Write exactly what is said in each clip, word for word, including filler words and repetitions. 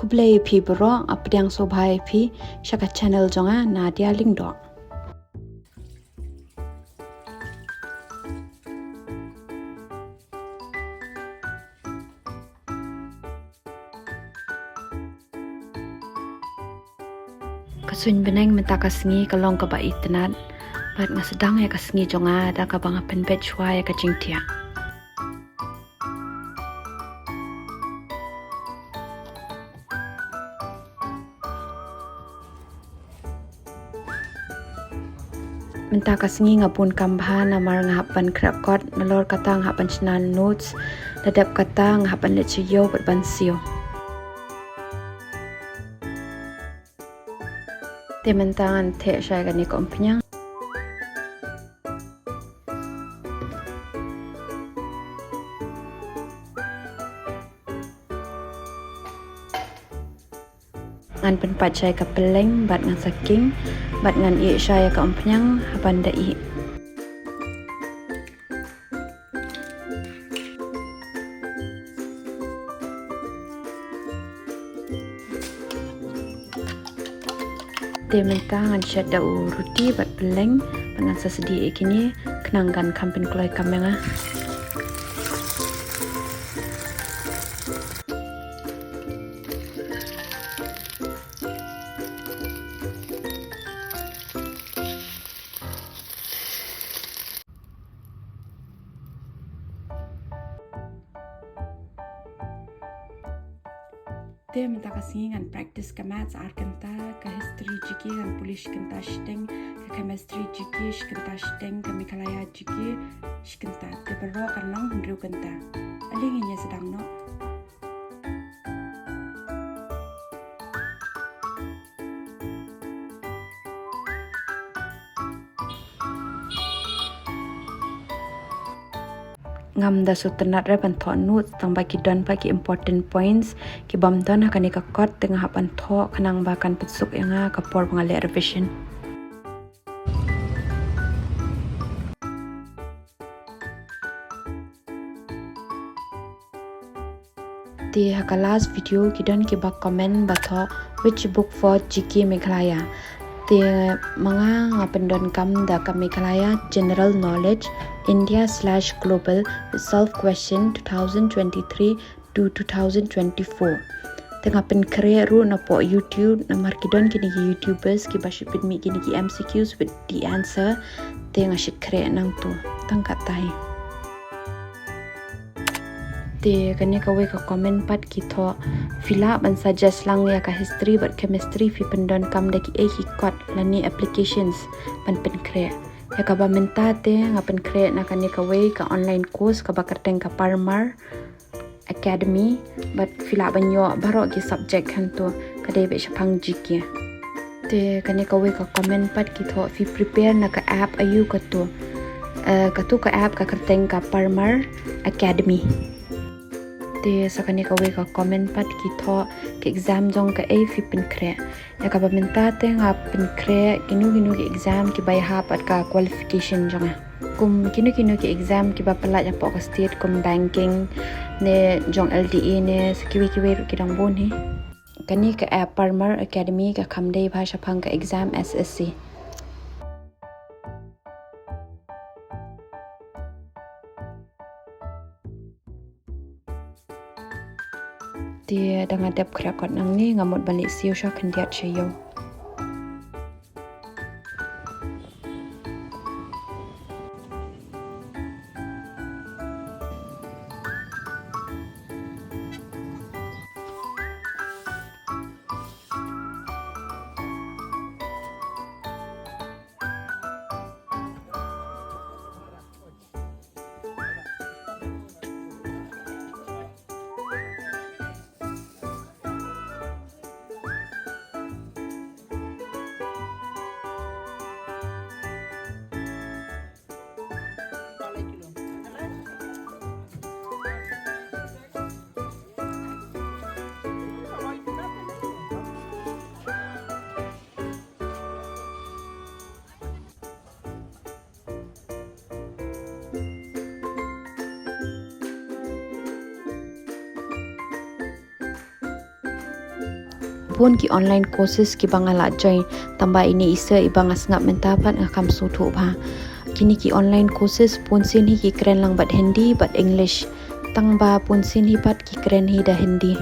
Khublei phi baroh, nga pdiang sngewbha ïa phi sha ka channel jong nga, Nadia Lyngdoh. Ka suiñ bneng mynta ka sngi ka long kaba itynnad, bad nga sdang ïa ka sngi jong nga da kaba nga pynbeit shuwa ïa ka jingthiah. Mynta ka sngi nga bun kam bha namar nga hap ban khreh kot, nalor kata nga hap ban shna notes, la dep kata nga hap ban leit sha ïew bad ban siew. Te mynta ngan theh shai kane ka umphniang. Ngan pynpait shai ka pylleng bad ngan sa king bad ngan ih shai ka umphniang haba da ih. Te mynta ngan shet da u ruti bad pylleng bad ngan sa sdieh ïa kine khnang kan kham pynkloi kam ïa nga. Te mynta ka sngi ngan practice ka maths ar kynta, ka history G K ngan pule shi kynta shiteng, ka chemistry G K shi kynta shiteng, ka Meghalaya G K shi kynta. Te baroh kan long hynriew kynta. Ale ngin ïa sdang noh. Ngam da sngewtynnat re ban thoh notes, tang ba ki don pat ki important points ki bym don ha kane ka kot, te nga hap ban thoh khnang ba kan pynsuk ïa nga ka por ba nga leh revision. Te ha ka last video ki don kiba comment ba thoh which book for G K Meghalaya. Te ma nga nga pyndonkam da ka Meghalaya General Knowledge, India slash Global, Resolve Question two thousand twenty-three to two thousand twenty-four. Te nga pynkhreh ruh napoh YouTube, namar ki don kine ki YouTubers kiba shu pynmih kine ki M C Qs with the answer. Te nga shu khreh nangtu. Tang katei. Te kane kawei ka comment pat ki thoh, phi lah ban suggest lang ïa ka history bad chemistry, phi pyndonkam da kiei ki kot lane applications ban pynkhreh. Ïa kaba mynta te nga pynkhreh na kane kawei ka online course kaba kyrteng ka Parmar Academy, bad phi lah ban ïoh baroh ki subject hangto, ka dei beit shaphang G K. Te kane kawei ka comment pat ki thoh, phi prepare na ka app aiu kato. Eh, kato ka app ka kyrteng ka Parmar Academy. Te sa kane kawei ka comment pat ki thoh, ka exam jong kaei phi pynkhreh. Ïa kaba mynta te nga pynkhreh kino kino ki exam kiba ïahap bad ka qualification jong nga. Kum kino kino ki exam kiba pynlait hapoh ka state, kum banking ne jong L D A ne sa kiwei kiwei ruh ki dang bun hi. Kane ka app Parmar Academy ka kham dei bha shaphang ka exam S S C. Te da nga dep khreh kot nangne nga mut ban leit siew sha khyndiat sha ïew. bun ki online courses kiba nga la join, tangba ine i seh iba nga sngap mynta pat nga kham sngewthuh bha. Kine ki online courses bun sien hi ki kren lang bad Hindi bad English, tangba bun sien hi pat ki kren hi da Hindi.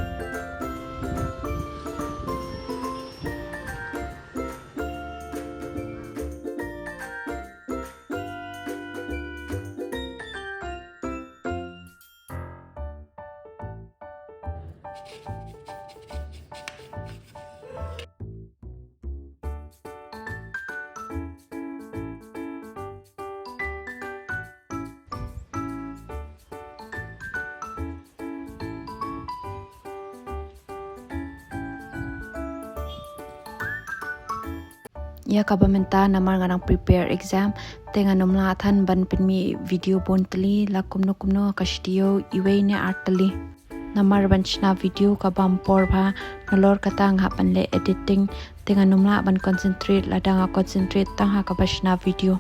Ïa kaba mynta namar nga dang prepare exam, te ngan ym lah than ban pynmih video bun tylli, la kumno kumno ka shi taïew iwei ne ar tylli. Namar ban shna video ka bam por bha, nalor kata nga hap ban leh editing, te ngan ym lah ban concentrate lada nga concentrate tang ha kaba shna video.